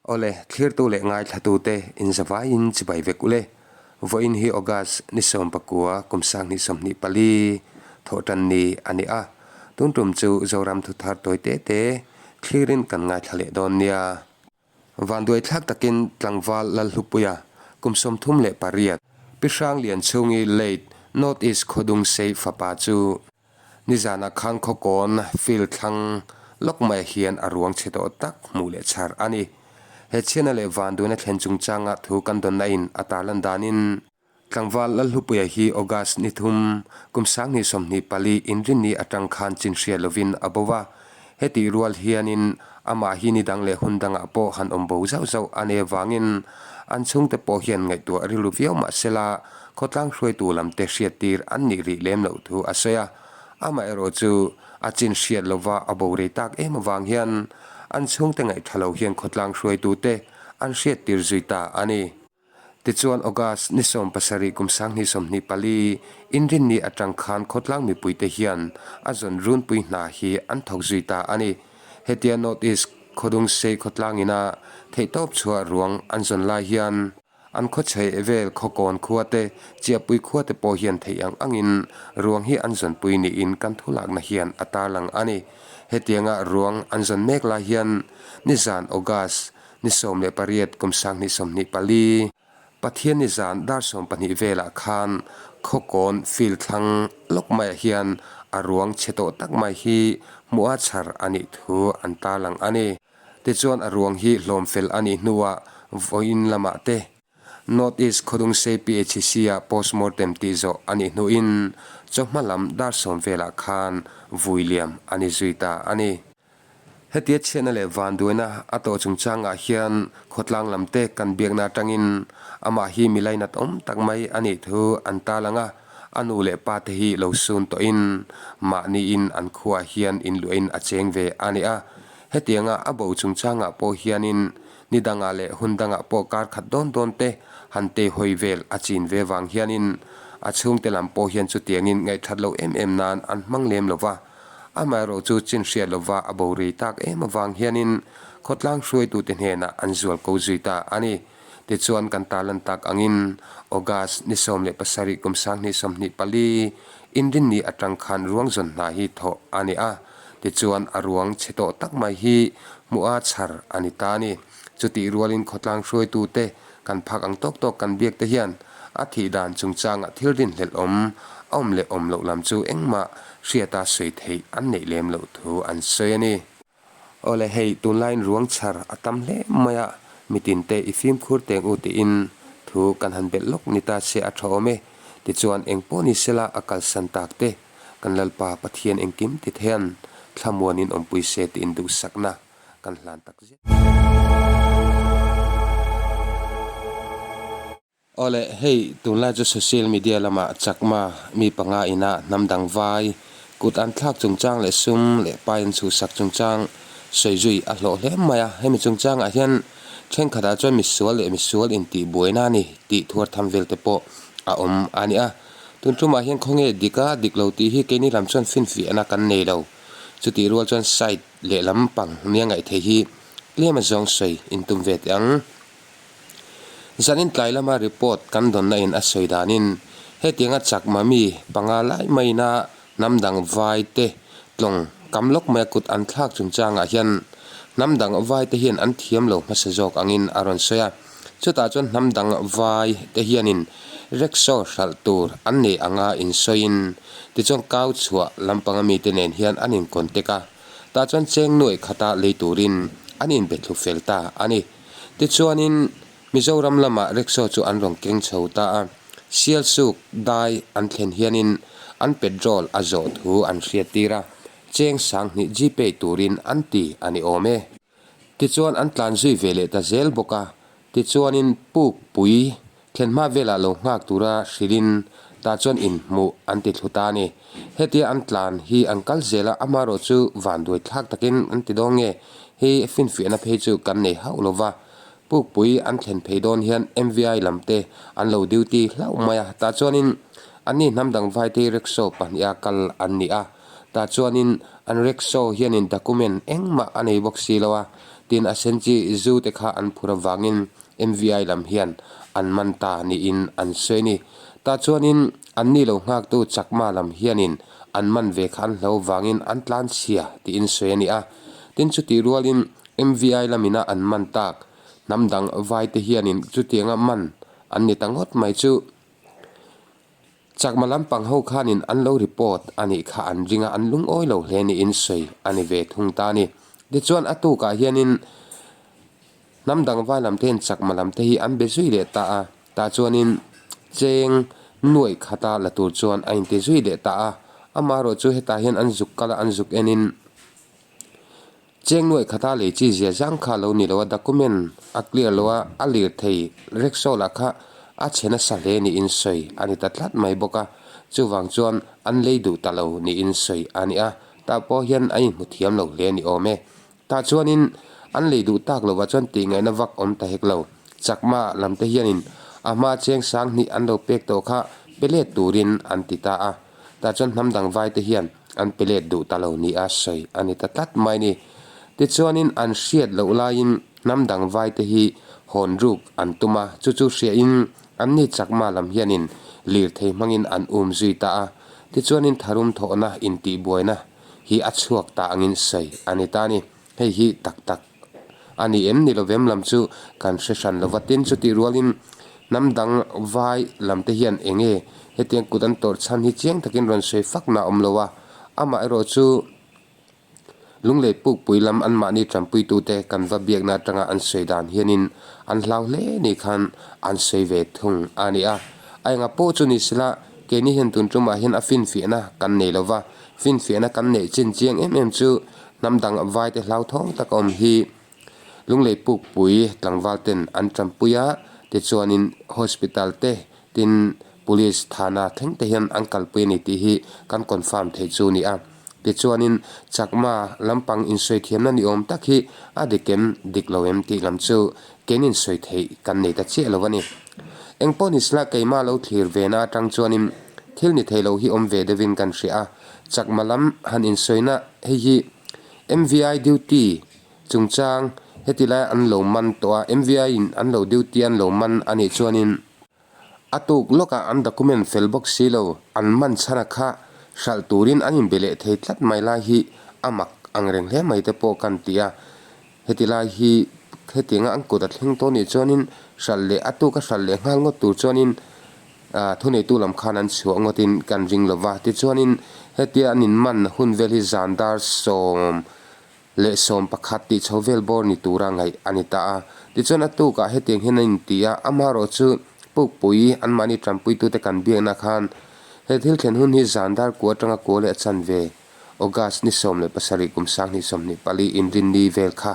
Awle, thlirtu leh ngaithlatute inzavaiin chibai vek ule. Vawiin hi August ni 19 kum 2024 thawhtan ni a ni a. Tun tum chu Zoram thuthar tawi te te thlirin kan ngaithla leh dawn nia. Vanduaithlak takin tlangval Lalhlupuia kum 38, Pi Hranglian chhungi late North East Khawdungsei fapa chu Nizanah khan khawkawn field thlang lawk mai hian a ruang chhe tawh tak hmuh leh chhar a ni. He chhiatna leh vanduaina thlen chungchanga thu kan dawnna in a tarlan danin, Tlangval Lalhlupuia hi August ni thum kum 2024 inrinni atang khan chin hriat lovin a bo va. Hetih rual hianin amah hi ni dang leh hun dangah pawh han awm bo zauh zauh a nei avangin an chhungte pawh hian ngaihtuah rilru viau mah sela Khawtlang hruaitu lamte hriattir an nih rih lem loh thu a sawi a, amaherawhchu a chin hriat lova a bo rei tak em avang hian an chhungte ngaihtha lo hian khawtlang hruaitute an hriattir zui ta a ni. Tichuan August ni 17 kum 2024 inrinni atang khan khawtlang mipuite hian a zawn runpui hna hi an thawk zui ta a ni. Hetia North East Khawdungsei khawtlang ina theihtawp chhuah ruang an zawn lai hian, An khaw chheih vel khawkawn khua te, chiahpui khua te pawh hian theih ang angin ruang hi an zawnpui niin kan thulakna hian a tarlang a ni. Hetianga ruang an zawn mek lai hian nizan August ni 18 kum 2024, Pathian nizan dar 12 velah khan khawkawn field thlang lawk maiah hian a ruang chhe tawh tak mai hi hmuha chhar a nih thu an tarlang a ni. Tichuan a ruang hi hlawm fel a nih hnuah vawiin lamah te North East Khawdungsei PHC-ah postmortem tih zawh a nih hnuin chawhma lam dar 10 velah khan vui liam a ni zui ta a ni. Hetia chhiatna leh vanduaina a tawh chungchangah hian khawtlang lam te kan biakna atangin amah hi mi lainat awm tak mai a nih thu an tarlang a, a nu leh pa te hi lo sun tawhin mahniin an khuaah hian inluahin a cheng ve a ni a. Hetianga a bo chungchangah pawh hianin ni dangah leh hun dangah pawh kar khat dawn dawn te han tei hawi vel a chin ve vang hianin a chhungte lam pawh hian chutiangin ngaihthat lo em em nan an hmang lem lo va. Amaherawh chu chin hriat lova a bo rei tak em avang hianin khawtlang hruaitute hnenah an zual ko zui ta a ni. Tichuan kan tarlan tak angin August ni 17 kum 2024 inrinni atang khan ruang zawn hna hi thawh a ni a. Tichuan a ruang chhe tawh tak mai hi hmuha chhar a ni ta a ni. Chutih rualin khawtlang hruaitute kan phak ang tawk tawk kan biak te hian a thih dan chungchangah thil rinhlelh awm a awm leh awm loh lam chu engmah hriata sawi theih an neih lem loh thu an sawi a ni. Awle hei tunlaiin ruang chhar a tam hle mai a, mitinte i fimkhur teng u tiin thu kan han belh lawk ni ta se a tha awm e. Tichuan engpawh ni sela a kalsan tak te Kan Lalpa Pathian engkim ti theian thlamuanin awmpui se tiin duhsakna kan hlan tak zet. Awle, hei tunlai chu social media lamah chakma mi panga ina hnam dang vai kut an thlak chungchang leh sum leh pai an chhuhsak chungchang sawi zui a hlawh hle mai a. Hemi chungchangah hian thenkhatah chuan misual leh misual intih buaina a ni tih thuar tham vel te pawh a awm a ni a. Tun tumah hian khawnge dik a dik lo tih hi keini lam chuan finfiahna kan nei lo. Chutih rual chuan side lehlam pang nia ngaih theih hi tlem a zawng sawi intum ve teh ang. Zanin tlai lama report kan dawnna in a sawi danin hetianga chakma mi panga lai maina hnam dang vai te tlawng kam lawk maia kut an thlak chungchangah hian hnam dang vai te hian an thiam lo hmasa zawk angin a rawn sawi a. Chutah chuan hnam dang vai te hianin rickshaw hralh tur an nei anga insawiin tichuan kau chhuah lampanga mite nen hian an in contact a, tah chuan cheng nuaih khata lei turin an inbe thlu fel ta a ni. Tichuanin Mizoram lamah rickshaw chu an rawn keng chho ta a, Sialsuk dai an thlen hianin an petrol a zawh thu an hriattir a, cheng 2000 Gpay turin an ti a ni awm e. Tichuan an tlan zui ve leh ta zel bawk a, tichuanin puk pui thlen hma velah lo nghak tura hrilhin tah chuan inhmuh an ti thlu ta a ni. Hetia an tlan hi an kal zel a, amaherawh chu vanduai thlak takin an ti dawn nge, hei finfiahna phei chu kan nei hauh lo va. Pukpui an thlen phei dawn hian MVI lam te an lo duty hlauh mai a, tah chuanin anni hnam dang vaite rickshaw pahniha kal an ni a. Tah chuanin an rickshaw hianin document engmah a nei bawk si lo a. Tin, a sen chi zu te kha an phur avangin MVI lam hian an man ta niin an sawi a ni. Tah chuanin anni lo nghaktu Chakma lam hianin an man ve kha an hlo vangin an tlan chhia tiin sawi a ni a. Tin, chutih rualin MVI lamina an man tak hnam dang vaite hianin chutianga man an ni ta ngawt mai chu. Chakma lampang ho khanin an lo report a nih kha an ring a, an lungawi lo hle niin sawi a ni ve thung ta a ni. Tichuan a tukah hianin hnam dang vai lam te hian chakma lam te hi an be zui leh ta a, tah chuanin cheng nuaih khata la tur chuan a inti zui leh ta a, amaherawh chu hetah hian an zuk kal a, an zuk enin. Cheng nuaih khata lei chi zia zang kha lo ni lo a, document a clear lo a, a lir thei rickshaw lah kha a chhe nasa hle niin sawi a ni ta tlat mai bawk a, chuvang chuan an lei duh ta lo niin sawi a ni a, tah pawh hian a inhmu thiam lo hle ni awm e. Tah chuanin an lei duh tak lovah chuan tihngaihna vak awm ta hek lo. Chakma lam te hianin a hma cheng sang hnih an lo pek tawh kha pe let turin an ti ta a. Tah chuan hnam dang vai te hian an pe let duh ta lo nia sawi a ni ta tlat mai ni. Tichuanin an hriat loh laiin hnam dang vai te hi hawn ruk an tum a, chu chu hriahin anni chakma lam hianin lirthei hmangin an um zui ta a. Tichuanin tharum thawhna intihbuaina hi a chhuak ta angin sawi a ni ta a ni. Hei hi tak tak a ni em ni lovem lam chu kan hre hran lova tin chutih rualin hnam dang vai lam te hian eng nge hetiang kut an tawrh chhan hi chiang takin rawn sawi fak na awm lo a, amah erawh chu Lunglei pukpui lam anmahni tanpuitute kan va biakna atanga an sawi dan hianin an hlau hle ni khan an sawi ve thung a ni a. A enga pawh chu ni sela keini hian tun tumah hian a finfiahna kan nei lova, finfiahna kan neih chin chiang em em chu Hnam dang vaite hlauthawng tak a awm hi Lunglei Pukpui tlangval ten an tanpui a, tichuanin hospital te tin police thana thleng te hian an kalpui a ni tih hi kan confirm theih chu a ni a. Tichuanin Chakma lampang insawi thiamna ni awm tak hi a dik em dik lo em tih lam chu kein insawi theih kan nei ta chiah lo a ni. Engpawh ni sela keimah lo thlir ve na atang chuanin thil ni thei lo hi awm ve deuhin kan hria a, Chakma lam han insawina hei hi MVI duty chungchang heti lai an lo man tawh a, MVI in an lo duty an lo man a nih chuanin a tuk lawkah an document fel bawk si lo, an man chhana kha hralh turin an inbe leh thei tlat mai lai hi a mak ang reng hle mai te pawh kan ti a, heti lai hi hetianga an kut a thleng tawh nih chuanin hralh leh a tuk a hralh leh nghal ngawt tur chuanin Ahh thuneitu lam khan an chhuah ngawtin kan ring lo va, tichuanin hetia an inman hun vel hi zan dar 11:11 tih chho vel bawr ni tura ngaih a ni ta a. Tichuan a tukah hetiang hian an inti a, amaherawh chu Pukpui anmahni tanpuitute kan biakna khan he thil thlen hun hi zan dar kua atanga kua leh a chanve August ni 17 kum 2024 inrinni vel kha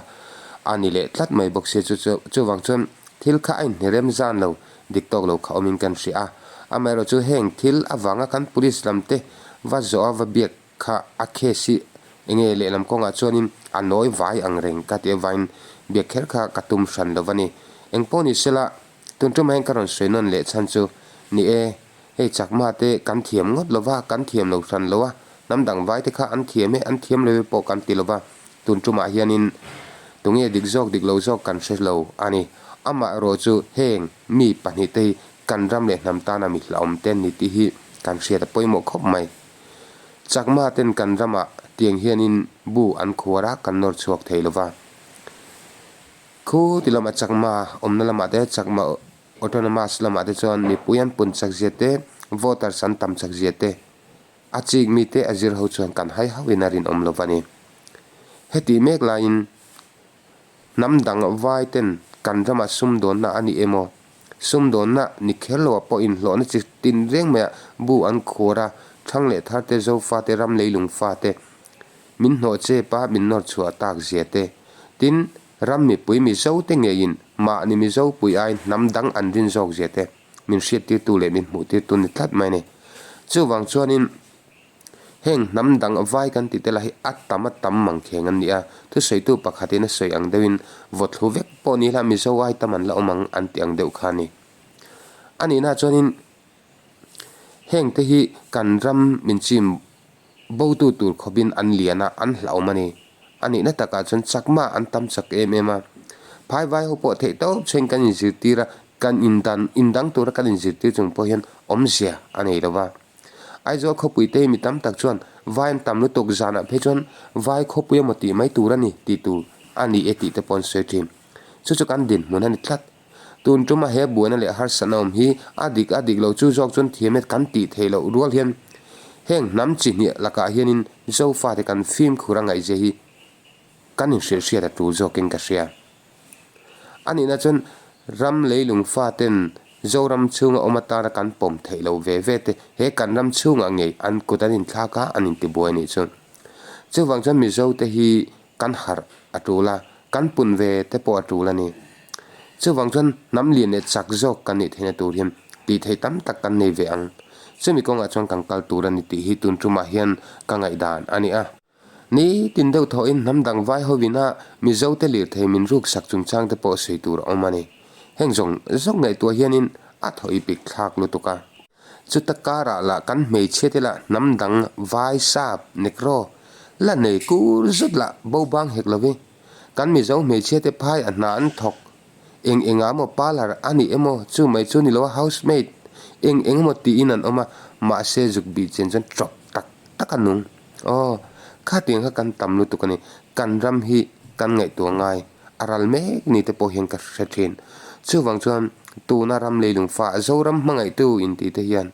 a ni leh tlat mai bawk sia chu chuvang chuan thil kha a inhnerem zan lo dik tawk lo kha awmin kan hria a. Amaherawh chu heng thil avanga kan police lam te va zawh a va biak kha a case hi enge lehlam kawngah chuanin a nawi vai ang reng ka tih avangin biak kher kha ka tum hran lo va ni. Engpawh ni sela tun tumah hian ka rawn sawi nawn leh chhan chu ni e. Hei chakma te kan thiam ngawt lo va, kan thiam lo hran lo a, hnam dang vai te kha an thiam e, an thiam lo e pawh kan ti lo va, tun tumah hianin tunge dik zawk dik lo zawk kan hre lo a ni. Amah erawh chu heng mi pahnihte hi kan ram leh hnam tana mi hlauhawm te an ni tih hi kan hriat a pawimawh khawp mai. Chakma ten kan ramah tiang hianin bu an khuar a, kan nawr chhuak thei lo va. Khu ti lamah chakma awmna lamah te chakma Autonomous lamah te chuan mipui an pun chak zia te, voters an tam chak zia te, a chik mi te a zir ho chuan kan hai hauhin a rinawm lo va ni. Hetih mek laiin hnam dang vai ten kan ramah sumdawnna a ni emaw, sumdawnna ni kher loah pawh inhlawhna chi tin reng maiah bu an khuar a, thlang leh thar te, zofa te, ram leilung fa te min hnawh chep a, min nawr chhuah tak zia te, tin, Ram mipui Mizo te ngeiin mahni Mizo pui ai hnam dang an rin zawk zia te min hriattirtu leh min hmuhtirtu ni tlat mai a ni. Chuvang chuanin heng hnam dang vai kan tih te lah hi a tam a tam mang kheng an ni a, thusawitu pakhatin a sawi ang deuhin vawthlu vek pawh ni ila Mizo ai tam an la awm ang an tih ang deuh kha a ni. A nihna chuanin heng te hi kan ram min chim botu tur khawpin an lian a, an hlauhawm a ni. A nihna takah chuan Chakma an tam chak em em a. Phai vai ho pawh theih tawp chheng kan inzirtir a, kan indan indang tura kan inzirtir chung pawh hian awmzia a nei lo va. Aizawl khawpui te hi mi tam tak chuan vai an tam lutuk zanah phei chuan vai khawpui emaw tih mai tur a ni tih tur a ni e tih te pawh an sawi thin. Chu chu kan dinhmun a ni tlat. Tun tuma he buaina leh harsatna awm hi a dik a dik lo chu zawk chuan thiam e kan tih theih loh rual hian heng hnam chi hniah lakah hianin Zofate kan fimkhur a ngaihzia hi kan inhrilhhriat a tul zawkin ka hria. A nihna chuan ram leilung faten Zoram chhunga awm atana kan pawm theih loh ve ve te he kan ram chhungah ngei an kut an inthlak a, an intibuai a nih chu. Chuvang chuan Mizote hi kan harh a tul a, kan pun ve te pawh a tul a ni. Chuvang chuan hnam lian leh chak zawk kan nih theihna tur hian tih theih tam tak kan nei ve ang. Chumi kawngah chuan kan kal tur a ni tih hi tun tumah hian ka ngaihdan a ni a. Ni tin deuh thawhin hnam dang vai hovin a Mizote lirthei min ruksak chungchang te pawh sawi tur a awm a ni. Heng zawng zawng ngaihtuah hianin a thaw i pik thlak lutuk a. Chuta karah lah kan hmeichhia te lah hnam dang vai sap nekro la nei kur zut lah bo bang hek lovi. Kan Mizo hmeichhia te phai a hna an thawk eng enga maw parlour a ni emaw chu mai chu ni lo a housemaid eng eng emaw tiin an awm a mahse zuk bih chen chuan tawp tak tak a nung. Aw khatiang kha kan tam lutuk a ni. Kan ram hi kan ngaihtuah ngai a ral mek ni te pawh hian ka hre thin. Chuvang chuan tuna ram leilung fa Zoram hmangaihtu intih te hian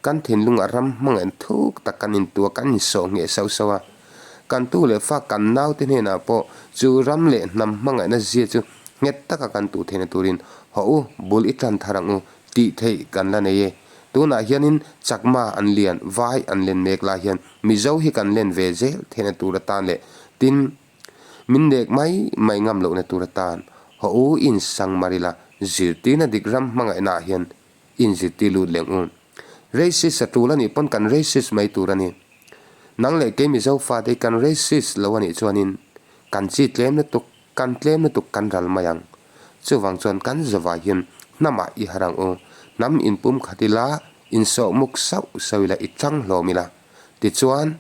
kan thinlungah ram hmangaih thuk tak kan intua kan insawh ngheh sauh sauh a. Kan tu leh fa kan naute hnenah pawh chu ram leh hnam hmangaihna zia chu nghet taka kan tuh theihna turin haw u bul i tan thar ang u tih theih kan la nei e. Tunah hianin Chakma an lian, vai an len mek lai hian Mizo hi kan len ve zel theihna tur atan leh tin min nek mai mai ngam lohna tur atan haw u insang mar ila zirtirna dik ram hmangaihna ah hian inzirtir lut leng u. Racist a tul anih pawn kan racist mai tur a ni. Nang leh kei Mizo fate hi kan racist lo anih chuanin kan chi tlem lutuk, kan tlem lutuk kan ral mai ang. Chuvang chuan kan zavai hian hnamah i har ang u. Hnam inpum khat ila, insawh muk sauh sauh ila, i tang hlawm ila. Tichuan,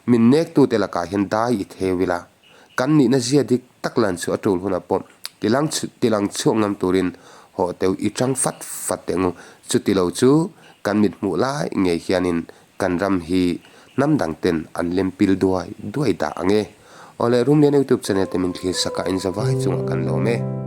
Min nektute lakah hian dai i theu ila, kan nihna zia dik tak lan chu a tul hunah pawh tilang tilang chhuak ngam turin hawh teu i tang fat fat teh ngu. Chuti lo chu kan mit hmuh lai ngei hianin kan ram hi hnam dang ten an lem pil duai duai dah ang e. Awle Rumlian YouTube channel te min thlir sak a, in zavai chungah kan lawm e.